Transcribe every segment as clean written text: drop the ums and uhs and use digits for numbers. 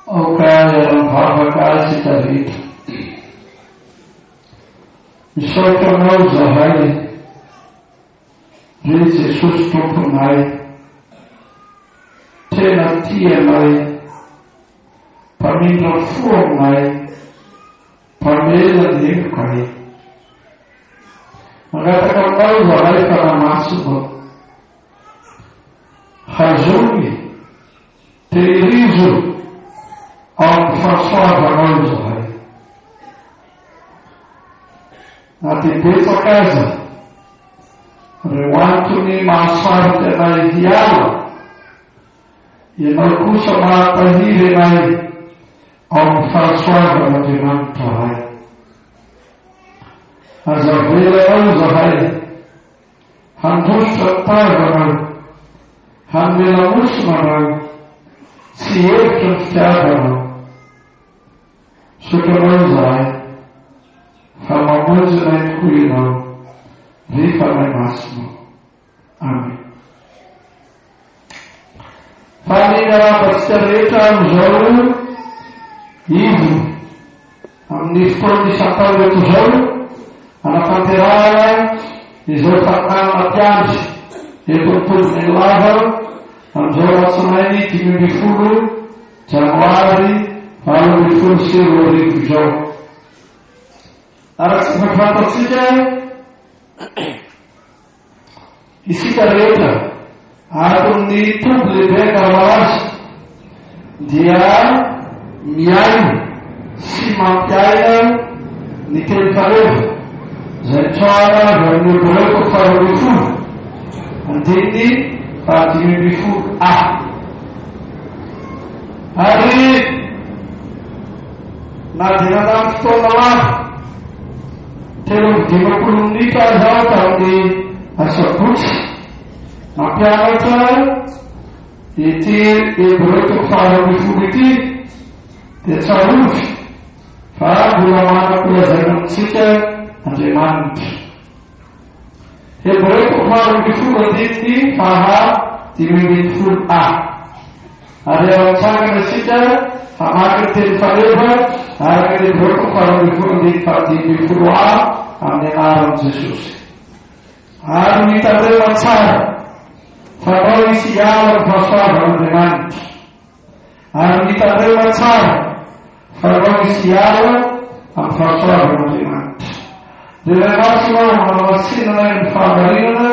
Aoka hiara-mivavaka isika rehetra. Misaotra Anao izahay, ry Jesosy Tomponay, tena tia anay, mpamindra fo aminay, mpamela ny helokay. Mangataka aminao izahay Fanahy Masina, hazony Tehirizo ao amin'ny fahasoavanao izahay. Na dia betsaka aza ireo antony mahasarika anay hiala, Ianao kosa mahatahiry anay ao amin'ny fahasoavan'Andriamanitra Ray. Aza avelanao izahay Handositra ny tavanao, hanome lamosina anao, tsy hihevitra ny fitiavanao. Misaotra anao izahay fa mamonjy anay tokoa ianao, ry Fanahy Masina. Amen. Faly miarahaba antsika rehetra amin'izao ivony amin'ny fotoana isan-taona eto izao anatanterahana izao faninanana mpiandry eto amin'ny Toby Menolava amin'izao alatsinainy 15 janoary 2018 izao. Araka ny efa fantatsika, Isika rehetra ato amin'ny Tompo lehibe Ankaramalaza dia miaina sy mampiaina ny teny faneva izay nitranga avy amin'ny Hebreo toko faha-12 andininy faha-15 a. Ary na dia nandany fotoana lava 53 minitra aza aho tamin'ny asabotsy nampianatra ity Hebreo toko faha-12 ity dia tsarovy fa mbola manam-polazaina amintsika Andriamanitra. Hebreo toko faha-12 andininy faha-15 a. Ary raha mitsangana isika hamaky ny teny faneva araka ny Hebreo toko faha-12 andininy faha-15 a amin'ny anaran'i Jesosy. Ary mitandrema tsara fanao hisy hiala ny fahasoavan'Andriamanitra. Ary mitandrema tsara fanao hisy hiala amin'ny fahasoavan'Andriamanitra. Ry Ray Masina ô, hanamasinana ny fahamarinana,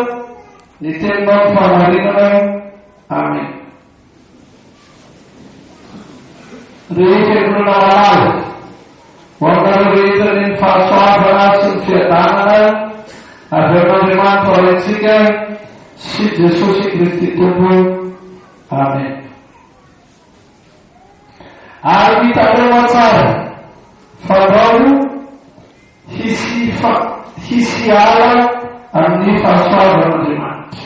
ny teninao ny fahamarinana. Amen. Ry Fiangonana malala, ho aminareo rehetra ny fahasoavana sy ny fiadanana avy amin'Andriamanitra Raintsika sy Jesosy Kristy Tompo. Amen. Ary mitandrema tsara fandrao hisy fa hisy hiala amin'ny fahasoavan'Andriamanitra.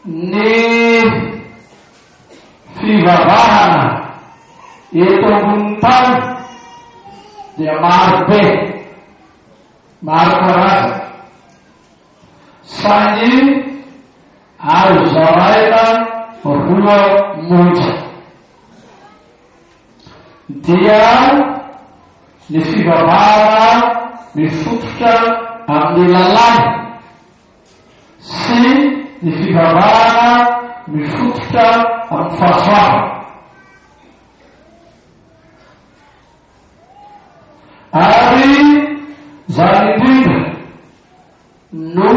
Ny fivavahana eto ambonin'ny tany dia maro be, maro karazana. Saingy azo zaraina roa monja. Dia ny fivavahana mifototra amin'ny lalàna sy ny fivavahana mifototra amin'ny fahasoavana. Ary izany indrindra no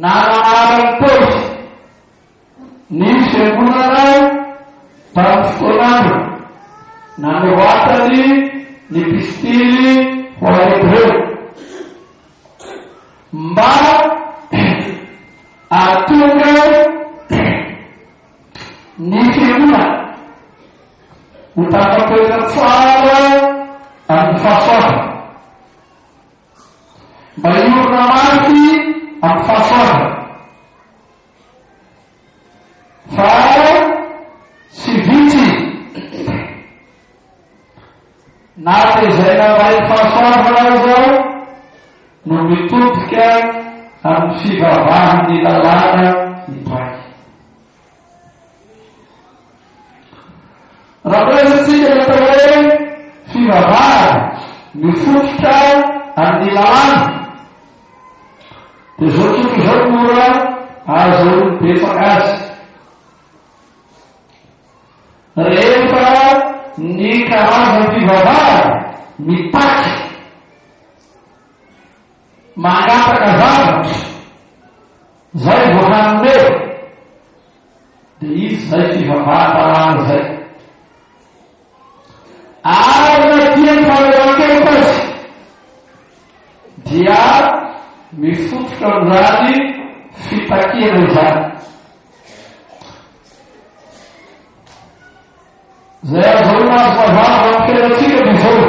nananaran'i Paoly ny fiangonana tamin'ny fotoan'andro nanoratany ny epistily ho an'ny Hebreo mba hahatonga ny fiangonana ho tafatoetra tsara amin'ny fahasoavana. Mba hiorina mafy amin'ny fahasoavana. Fa tsy vitsy na dia izay nandray fahasoavana aza no mitodika amin'ny fivavahan'ny lalàna indray. mifototra amin'ny lalàna dia izao tsotra izao no mora ahazoan'ny betsaka azy. Rehefa ny karazam-pivavahana mitaky mangataka zavatra izay vao hanome dia izy izay fivavahan-dalàna izay. Ary na dia ny famelan-keloka aza dia mifototra amin'izany fitakiana izany. Izay ahazoana azy mazava amin'ny fiainantsika dia izao.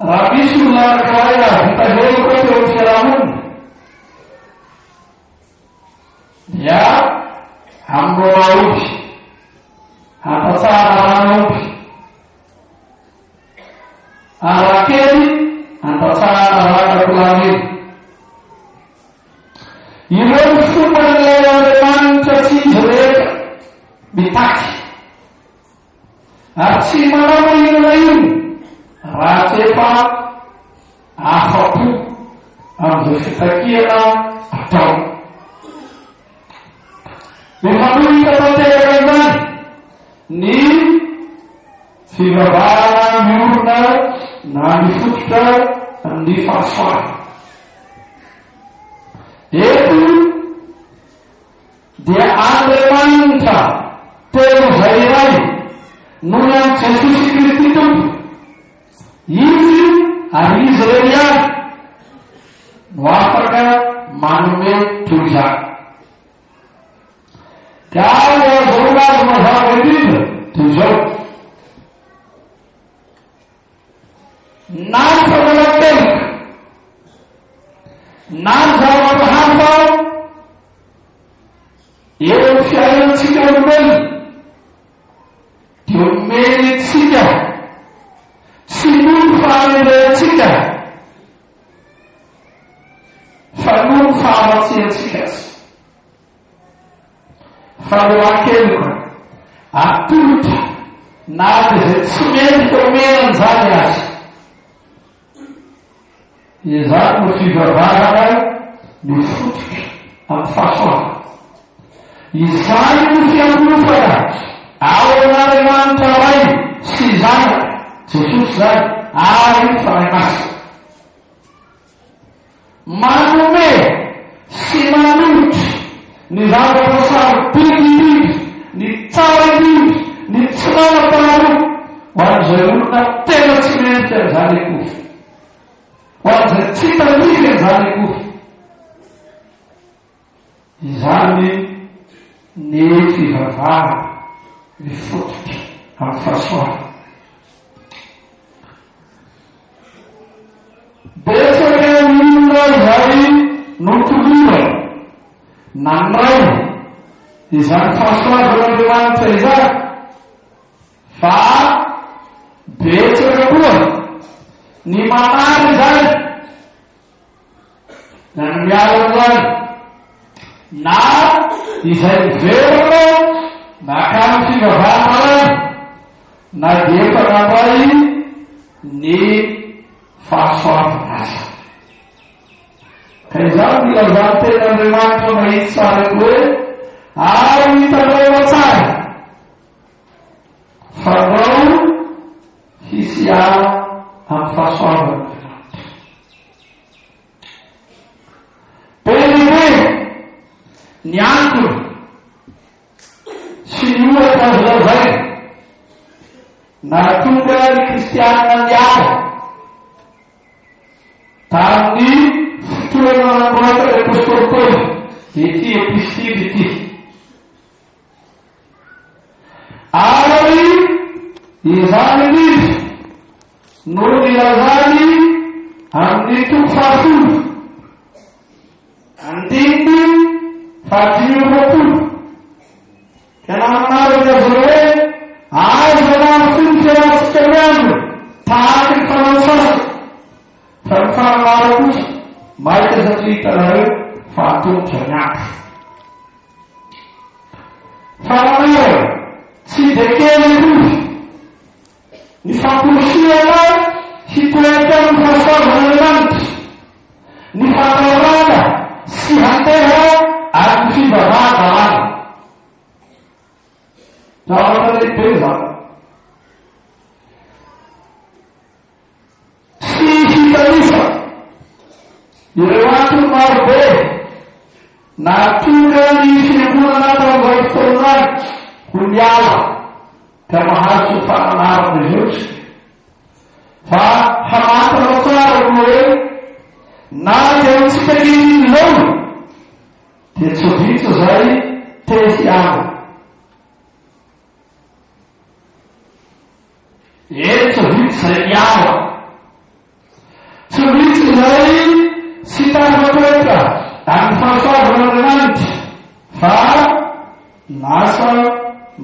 Raha misy olona anankiray nahavita heloka teo amin'ny fiarahamonina, dia hamonoana omby, hantatsahana rano omby, ary raha kely hantatsahana rano akolan'iny. Ireo ny fomban'ilay Andriamanitra tsy izy rehetra mitaky. Ary tsy manao na inona na inona raha tsy efa afa-po amin'izay fitakiana atao. Mifanohitra tanteraka izany ny fivavahana miorina na mifototra amin'ny fahasoavana. Eto dia Andriamanitra telo izay iray noho ny amin'i Jesosy Kristy Tompo. Izy ary Izy irery ihany no afaka manome toy izany. Ka ny ahazoana azy mazava indrindra dia izao. Na ny famelan-keloka, na ny zavatra hafa eo amin'ny fiainantsika olombelona dia omeny antsika tsy noho ny fahamendrehantsika fa noho ny faharatsiantsika aza. Famelan-keloka atolotra na dia izay tsy mendrika omena an'izany aza. Izany no fivavahana mifototra amin'ny fahasoavana. Izany no fiankohofana ao amin'Andriamanitra Ray sy Zanaka, Jesosy izany, ary Fanahy Masina. Manome sy manolotra ny zavatra sarobidy indrindra, ny tsara indrindra, ny tsy manam-paharoa ho an'izay olona tena tsy mendrika an'izany akory, ho an'izay tsy tandrify an'izany akory. Izany ny fivavahana mifototra amin'ny fahasoavana. Betsaka ny olona izay notolorana nandray izany fahasoavan'Andriamanitra izany fa betsaka koa ny manary izany na ny miala amin'izany na izay miverina makany fivavahana any na dia efa nandray ny fahasoavana aza. Ka izany no ilazan'ny tenin'Andriamanitra mahitsy tsara eto hoe ary hitanareo tsara fandrao hisy hiala amin'ny fahasoavan'Andriamanitra. Be dia be ny antony sy ny ohatra azo lazaina nahatonga ny kristianina niala tamin'ny fotoana nanoratan'ny apostoly Paoly ity epistily ity. Ary izany indrindra no nilazany amin'ny toko fahafolo, andininy fahadimy amby roapolo, ka nananarany azy ireo hoe, Aza mahafoy ny fialantsika miandry tahaky ny fanao sasany, fa ny fananara kosa maika satria hitanareo fa antomotra ny andro. Fananarana tsy dia kely akory. Ny famporisihana hitoetra amin'ny fahasoavan'Andriamanitra, ny fandrarana sy handeha amin'ny fivavahana. Zavatra lehibe izany. Tsy hitanisa ireo antony marobe nahatonga ny fiangonana tamin'izay fotoana izay ho niala ka mahazo fananarana izao isika. Fa hamantana tsara ny hoe na dia amintsika ankehitriny izao dia tsy vitsy izay te hiala. Eny, tsy vitsy izay miala. Tsy vitsy izay tsy tafatoetra amin'ny fahasoavan'Andriamanitra fa lasa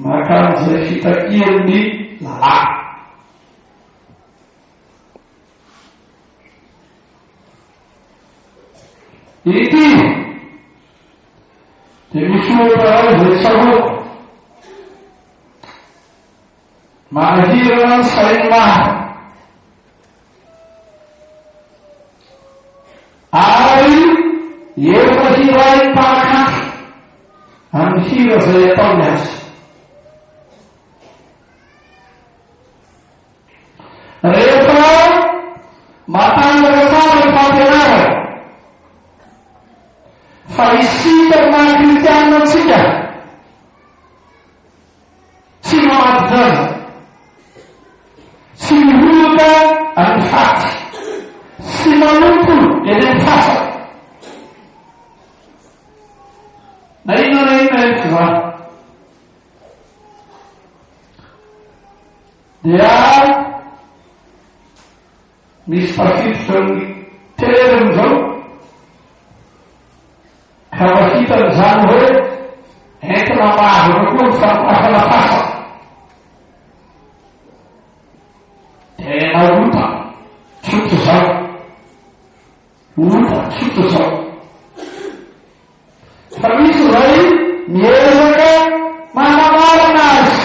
makan'izay fitakian'ny lalàna. Ity dia misy ohatra iray izay tsaroako. Manahirana ny sain'ny maro. Ary efa hirain'ny mpanakanto amin'ny hira izay ataony azy. Rehefa matanjaka tsara ny fampianarana fa isika maha kristianina antsika Tsy mamadi-jaza, tsy mihohoka amin'ny faty, tsy manompo eny amin'ny fasana. Na inona na inona hevitr'izany. Dia misy tafiditra amin'ny terme izao Ka mahita an'izany hoe entina mahavaka koa ny fanokafana fasana. Tena ota tsotra izao. Ota tsotra izao. Fa misy izay miezaka manamarina azy.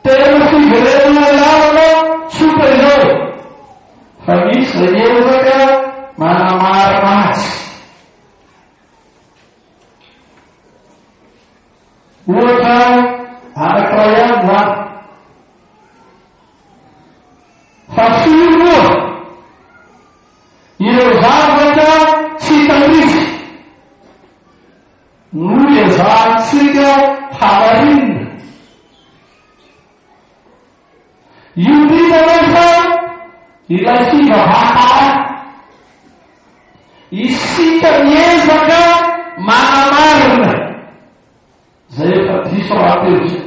Tena fiverenana lalana tsotra izao fa misy izay miezaka manamarina azy. Ohatra anankiray ihany izany. Fa firy moa ireo zavatra tsy tandrify no ezahantsika hamarinina. Io indrindra anefa ilay fivavahana. Isika miezaka manamarina izay efa diso rahateo izay.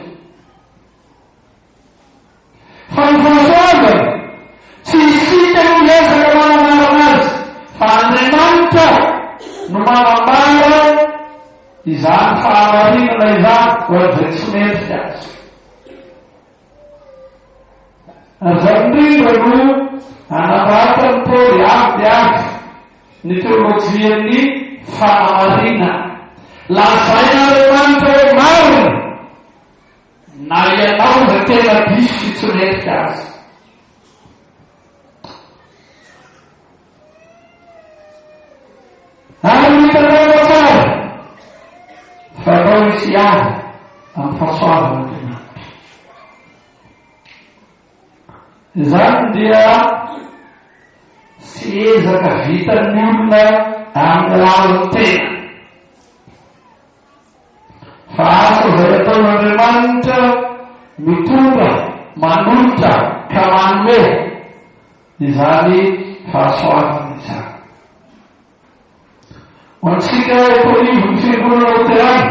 Fa ny fahasoavany, tsy isika no miezaka manamarina azy, fa Andriamanitra no manambara izany fahamarinana izany ho an'izay tsy mendrika azy. Ary izany indrindra no anambaran'i Paoly avy dia avy ny teolojian'ny fahamarinana. Lazain'Andriamanitra hoe marina Na ianao izay tena diso sy tsy mendrika aza. Ary hitanareo tsara fa atao hisy avy amin'ny fahasoavan'Andriamanitra. Izany dia tsy ezaka vitan'ny olona amin'ny alalan'ny tena. Fa asa izay ataon'Andriamanitra mitondra, manolotra ka manome izany fahasoavana izany. Ho antsika eto anivon'ny Fiangonana Loterana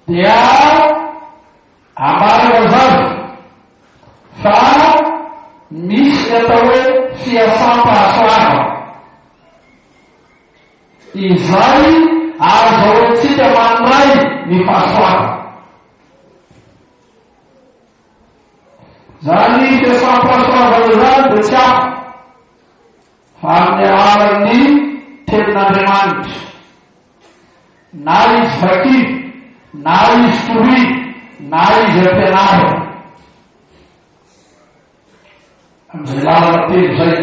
dia ambara mazava fa misy ny atao hoe fiasam-pahasoavana. Izay ahazoantsika mandray ny fahasoavana. Izany fiasam-pahasoavana izany dia tsy hafa fa amin'ny alalan'ny Tenin'Andriamanitra. Na izy vakina, na izy torina, na izy ampianarina. Amin'izay lalana telo izay.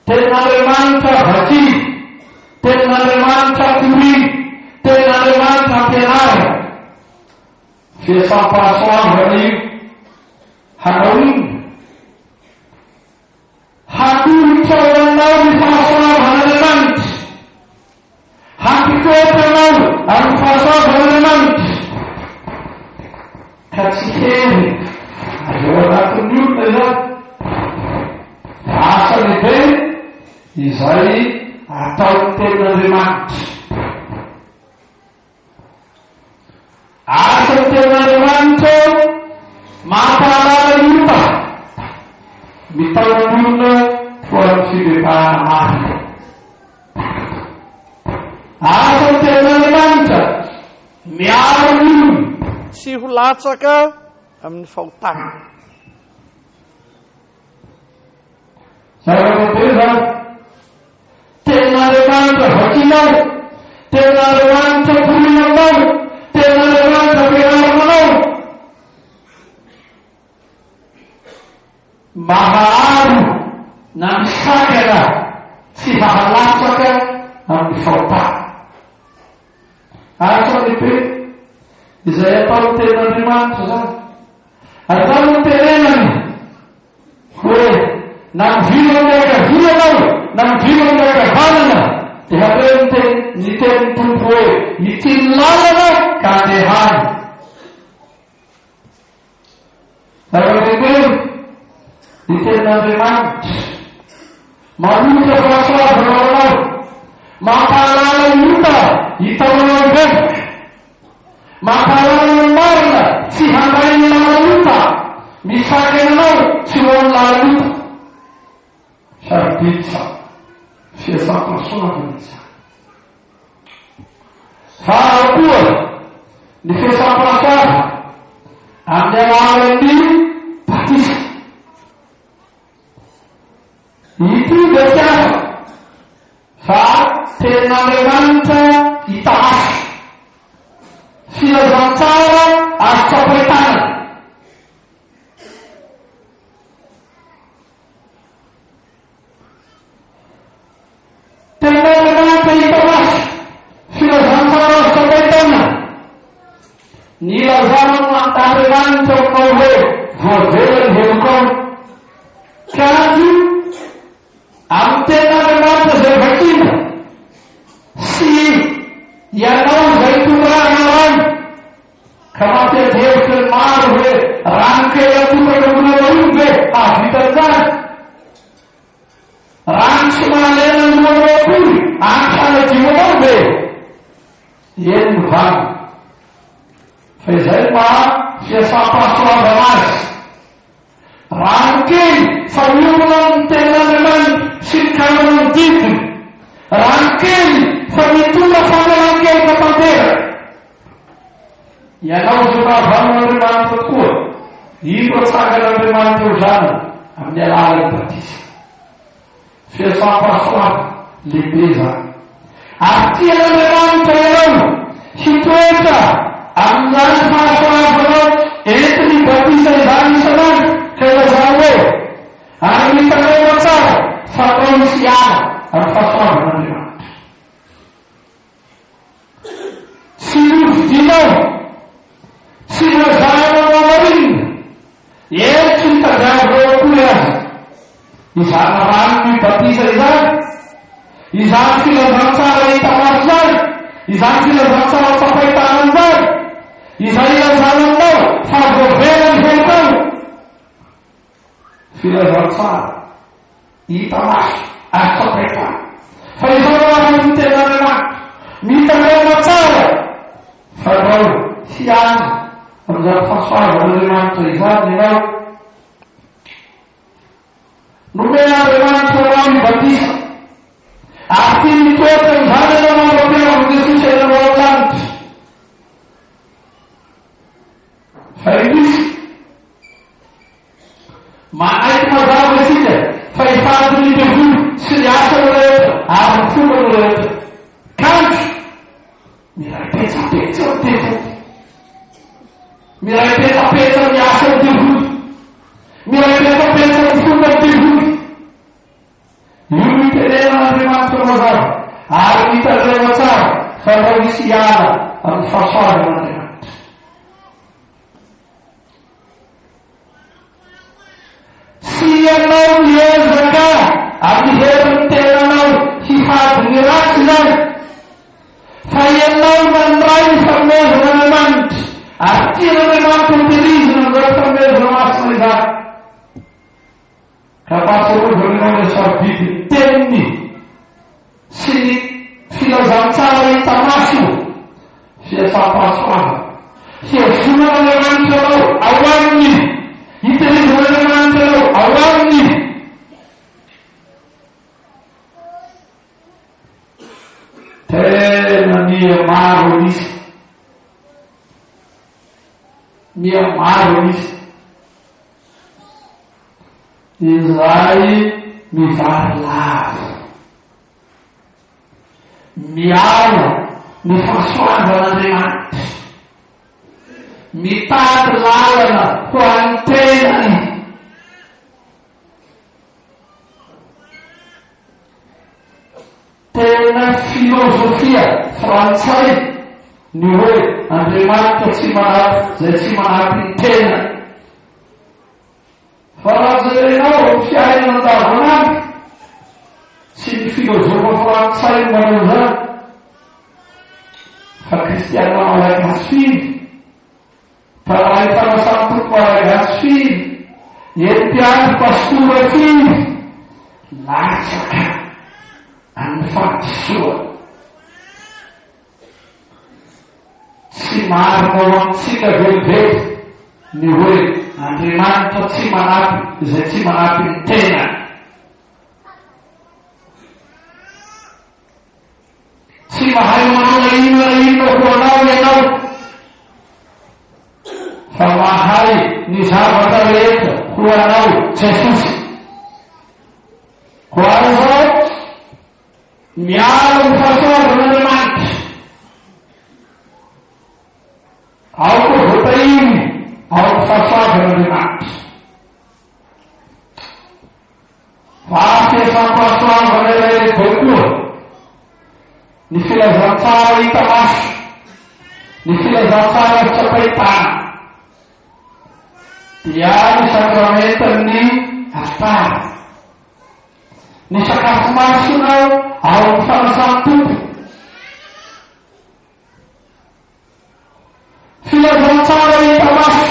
Tenin'Andriamanitra vakina, Tenin'Andriamanitra torina, Tenin'Andriamanitra ampianarina. Fiasam-pahasoavana io. Hanao inona? Hanolotra ho anao ny fahasoavan'Andriamanitra. Hampitoetra anao amin'ny fahasoavan'Andriamanitra. Ka tsy hery avy ao anatin'ny olona izany. Fa asa lehibe izay ataon'ny tenin'Andriamanitra. Asa ny tenin'Andriamanitra mampahalala ny ota, mitaona ny olona ho amin'ny fibebahana marina. Asa ny tenin'Andriamanitra miaro ny olona tsy ho latsaka amin'ny fahotana. Zava-dehibe izany. Tenin'Andriamanitra vakinao, Tenin'Andriamanitra torina aminao, Tenin'Andriamanitra ampianarina anao. Mahaaro na misakana tsy hahalatsaka amin'ny fahotana. Asa lehibe izay ataon'ny Tenin'Andriamanitra izany. Ary izany no tenenany hoe na mivily amin'ny ankavia ianao na mivily amin'ny ankavanana dia hatreo ny teny ny tenin'ny Tompo hoe ity ny lalana ka andehano. Zava-dehibe ny tenin'Andriamanitra. Manolotra fahasoavana ho anao. Mampahalala ny ota hitaonanao hibevoka. Mampahalala ny marina tsy handray ny lalan'ota. Misakana anao tsy ho amin'ny lalan'ota. Sarobidy izany. Fiasam-pahasoavana izany. Fa ao koa ny fiasam-pahasoavana amin'ny alalan'ny batisa. Ity dia tsy hafa fa tenin'Andriamanitra hita maso. Filazantsara azo tsapain-tanana. Tenin'Andriamanitra hita maso, filazantsara azo tsapain-tanana. Nilazana Andriamanitra aminao hoe voavela ny helokao. Kanjo amin'ny tenin'Andriamanitra izay vakiana sy ianao izay tondrahana rano ka mampiady hevitra ny maro hoe rano kely atotaka mbola mahomby ve hahavita an'izany? Rano tsy mahalena ny lohanao akory ampy hanadio anao ve? Eny ny valiny. Fa izay no maha fiasam-pahasoavana azy. Rano kely fa miorina amin'ny tenin'Andriamanitra sy ny kanana ny didiny. Rano kely fa mitondra famelan-keloka tanteraka. Ianao izay fahavalon'Andriamanitra tokoa, indro atsangan'Andriamanitra ho zanany amin'ny alalan'ny batisa. Fiasam-pahasoavana lehibe izany. Ary tian'Andriamanitra ianao hitoetra amin'izany fahasoavana entin'ny batisa izany isan'andro, ka ilazany hoe, Ary mitandrema tsara fa atao misy hiala amin'ny fahasoavan'Andriamanitra. Tsy novidianao, tsy noezahanao nohamarinina, eny tsy notadiavinao akory aza. Izany ranon'ny batisa izany, izany filazantsara hita maso izany, izany filazantsara tsapain-tanana izany, izay ilazana aminao fa voavela ny helokao. Filazantsara hita maso ary tsapain-tanana. Fa izao no araka ny tenin'Andriamanitra, Mitandrema tsara fandrao hiala amin'izany fahasoavan'Andriamanitra izany ianao. Nomen'Andriamanitra anao ny batisa, ary tiany hitoetra izany ianao mandra-pihavan'i Jesosy any aminao an-danitra. Fa indrisy, manaiky mazava isika fa efa adin'ny devoly sy ny asany rehetra ary ny fombany rehetra. Kanjo! misy hiala amin'ny fahasoavan'Andriamanitra. Tsy ianao miezaka amin'ny herin'ny tenanao hihady ny ratsy izany, fa ianao nandray ny fanomezan'Andriamanitra, ary tian'Andriamanitra hotehirizina amin'izany fanomezana masina izany. Ka mahatsiarovana ianao ilay sarobidy ny teniny sy ny filazantsara hita maso, fiasam-pahasoavana. Hihazonan'Andriamanitra anao ao aminy, hitehirizan'Andriamanitra anao ao aminy. Tena miha maro an'isa. Miha maro an'isa. Izay mivary lava. Miala ny fahasoavan'Andriamanitra. Mitady lalana ho an'ny tenany. Tena filozofia frantsay ny hoe Andriamanitra tsy manampy izay tsy manampy ny tenany. Fa raha jerenao ny fiainana andavanandro, tsy ny filozofa frantsay no manao izany, fa kristiana malagasy firy, mpanahy fanasan'ny Tompo malagasy firy, eny mpiandry pastora firy, latsaka amin'ny fahadisoana. Tsy marina ho antsika velively ny hoe Andriamanitra tsy manampy izay tsy manampy ny tenany. Tsy mahay manao na inona na inona ho anao ianao, fa mahay ny zavatra rehetra ho anao Jesosy. Koa izao, Miaro ny fahasoavan'Andriamanitra. Aoka ho voatahiry ao amin'ny fahasoavan'Andriamanitra. Fa fiasam-pahasoavana iray lehibe koa ny filazantsara hita maso, ny filazantsara azo tsapain-tanana, dia ny sakramentan'ny alitara. Ny sakafo masina ao amin'ny fanasan'ny Tompo. Filazantsara hita maso.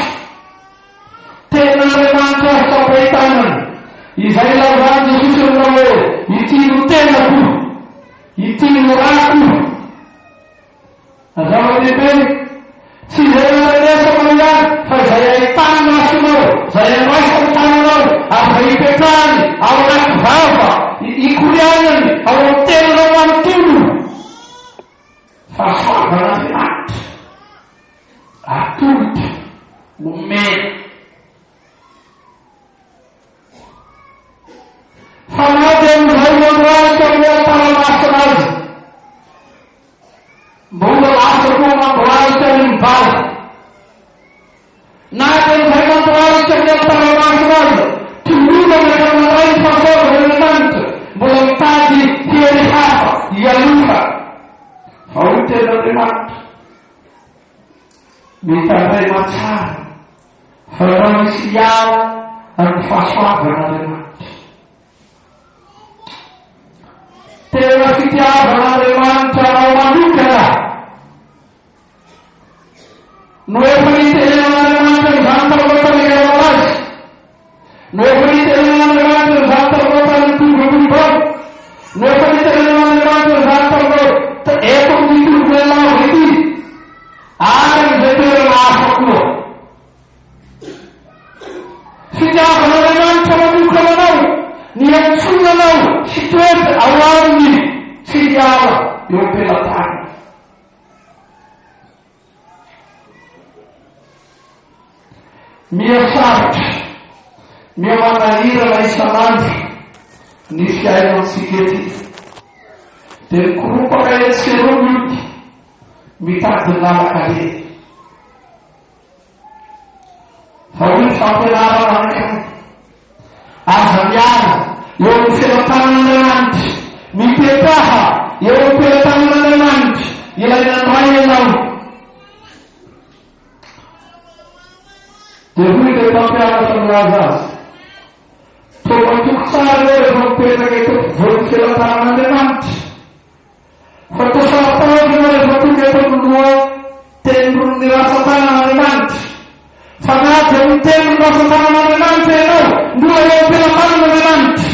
Tenin'Andriamanitra azo tsapain-tanana. Izay ilazan'i Jesosy aminao hoe, Ity no tenako, ity no rako. Zava-dehibe, tsy izay andrenesana ihany fa izay ahitany masonao, izay andraisan'ny tananao ary izay ipetrahany ao anaty vava, ikorianany ao amin'ny tenanao manontolo. Fahasoavan'Andriamanitra atolotra, omena. Fa na dia indray mandohalika amin'ny alitara masina aza, mbola lasa koa mandohalika ny mibala. Na dia indray mandohalika amin'ny alitara masina aza, tolorana ka mandray ny fahasoavan'Andriamanitra, mbola mitady hery hafa hialofa. Fa hoy ny tenin'Andriamanitra, Mitandrema tsara Fa raha misy hiala amin'ny fahasoavan'Andriamanitra. Tena fitiavan'Andriamanitra anao manokana no efa nitenenan'Andriamanitra izany taminao tamin'ny azy. No efa nitenenan'Andriamanitra izany taminao tamin'ny tongotr'olobao. No efa nitenenan'Andriamanitra izany taminao eto amin'ny torovelavo ity. Ary amin'izay toerana hafa koa. Fitiavan'Andriamanitra manokana anao, ny iantsoana anao hitoetra ao Aminy, tsy hiala eo am-pelatanany. Miha sarotra, miha manahirana isan'andro ny fiainantsika ety. Dia mikoropaka etsy sy eroa ny olona, mitady ny lalan-kaleha. Fa hoy ny fampianarana anankiray, Aza miala eo amin'ny felatanan'Andriamanitra, mipetraha eo amin'ny felatanan'Andriamanitra, ilay nandray. milaza azy. Toa matoky tsara ianao rehefa mipetraka eto ampovoan'ny felatanan'Andriamanitra. Fa toa saro-tahotra ianao rehefa tonga eto amin'ny loha tendron'ny rantsan-tanan'Andriamanitra. Fa na dia amin'ny tendron'ny rantsan-tanan'Andriamanitra ianao, mbola eo am-pelatanan'Andriamanitra.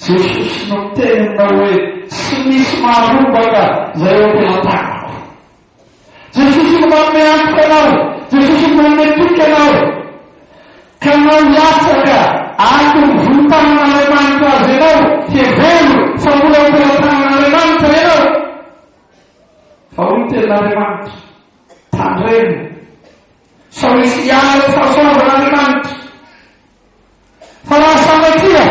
Jesosy no miteny aminao hoe tsy misy maharombaka izay eo am-pelatanako. Jesosy no manome antoka anao, Jesosy no manome toky anao. Ka nao hilatsaka ato ny volon-tanan'Andriamanitra azy ianao, hevero fa mbola eo am-pelatanan'Andriamanitra ianao. Fa hoy ny tenin'Andriamanitra, tandremo, sao hisy hiala ny fahasoavan'Andriamanitra. Fa raha sanatria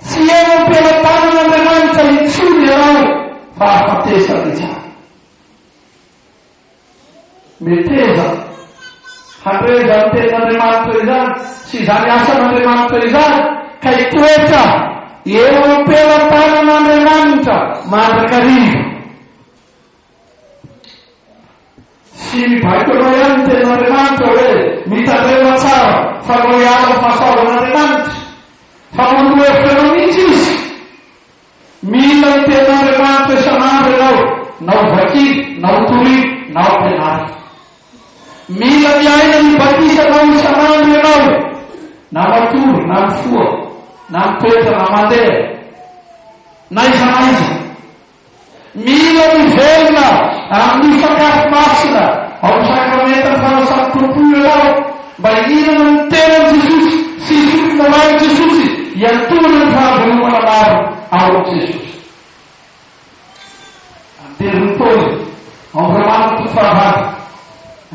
tsy eo am-pelatanan'Andriamanitra intsony ianao, fahafatesana izany. Meteza handre izany tenin'Andriamanitra izany sy izany asan'Andriamanitra izany ka hitoetra eo am-pelatanan'Andriamanitra mandrakariva. Tsy mibaiko anao ihany ny tenin'Andriamanitra hoe mitandrema tsara fa anao hiala amin'ny fahasoavan'Andriamanitra, fa manoro hevitra anao mihitsy Izy. Mila ny Tenin'Andriamanitra isan'andro ianao, na ho vakina, na ho torina, na ho ampianarina. Mila miaina ny batisanao isan'andro ianao, na matory, na mifoha, na mitoetra, na mandeha, na aiza na aiza. Mila mivelona amin'ny sakafo masina ao amin'ny sakramentan'ny fanasan'ny Tompo io ianao mba hihinana ny tenan'i Jesosy sy hisotro ny ran'i Jesosy hiantohana ny fahavelomana maro ao amin'i Jesosy. Anterin'i Paoly ao amin'ny Romana toko fahavalo,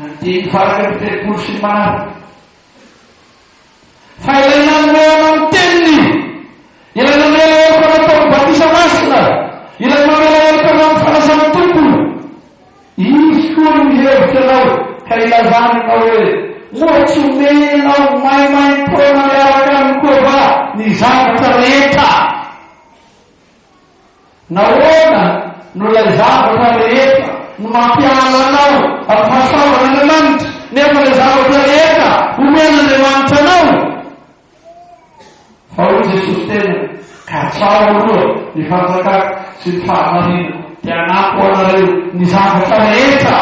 andininy faha-31 sy ny manaraka. Fa ilay nanome anao ny teniny, ilay namela heloka anao tamin'ny batisa masina, ilay mamela heloka anao amin'ny fanasan'ny Tompo, Izy koa no mihevitra anao ka ilazany aminao hoe, Moa tsy omeny anao maimaimpoana miaraka aminy koa va ny zavatra rehetra? Nahoana no ilay zavatra rehetra no mampiala anao amin'ny fahasoavan'Andriamanitra, nefa ilay zavatra rehetra omen'Andriamanitra anao? Fa hoy Jesosy tenany, Katsaho aloha ny fanjakako sy ny fahamarinako, dia hanampy ho anareo ny zavatra rehetra.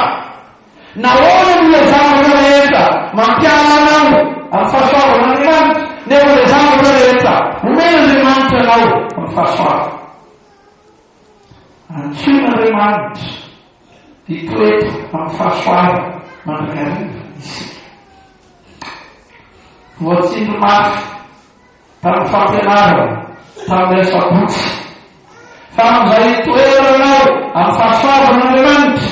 Nahoana no ilay zavatra rehetra mampiala anao amin'ny fahasoavan'Andriamanitra, nefa ilay zavatra rehetra omen'Andriamanitra anao amin'ny fahasoavana? Antsoin'Andriamanitra hitoetra amin'ny fahasoavana mandrakariva isika. Voatsindry mafy tamin'ny fampianarana tamin'ny asabotsy fa amin'izay itoeranao amin'ny fahasoavan'Andriamanitra,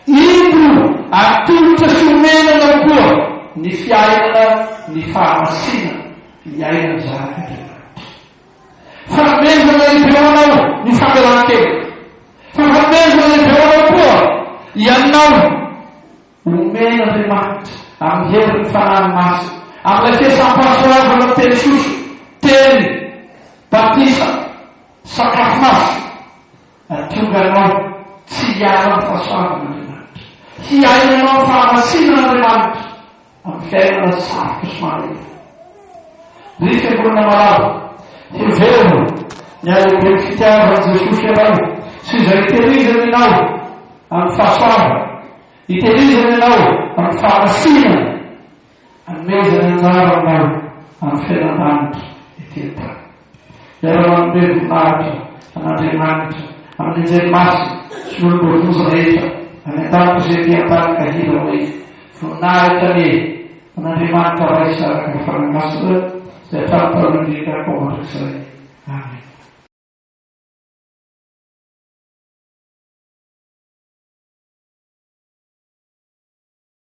indro atolotra sy omena anao koa ny fiainana ny fahamasinana iainan'ny zanak'Andriamanitra. Fanomezana lehibe ho anao ny famelan-keloka. Fa fanomezana lehibe ho anao koa ianao Omen'Andriamanitra amin'ny herin'ny Fanahy Masina, amin'ilay fiasam-pahasoavana teny soso, teny, batisa, sakafo masina, hahatonga anao tsy hiala amin'ny fahasoavan'Andriamanitra. Hiaina anao amin'ny fahamasinan'Andriamanitra amin'ny fiainana sarotra sy marefo. Ry Fiangonana malala, hevero ny halehiben'ny fitiavan'i Jesosy anao sy izay itehirizany anao amin'ny fahasoavana. Itehirizana ianao amin'ny fahamasinana, anomezana anjara aminao amin'ny fiainan-danitra ety an-tany. Miara-manome voninahitra an'Andriamanitra amin'ny anjely masina sy ny olom-boavonjy rehetra any an-danitra izay ety an-tany ka hira hoe, Voninahitra anie an'Andriamanitra Ray sy Zanaka ary Fanahy Masina izay hatramin'ny taloha indrindra koa mandrakizay. Amena.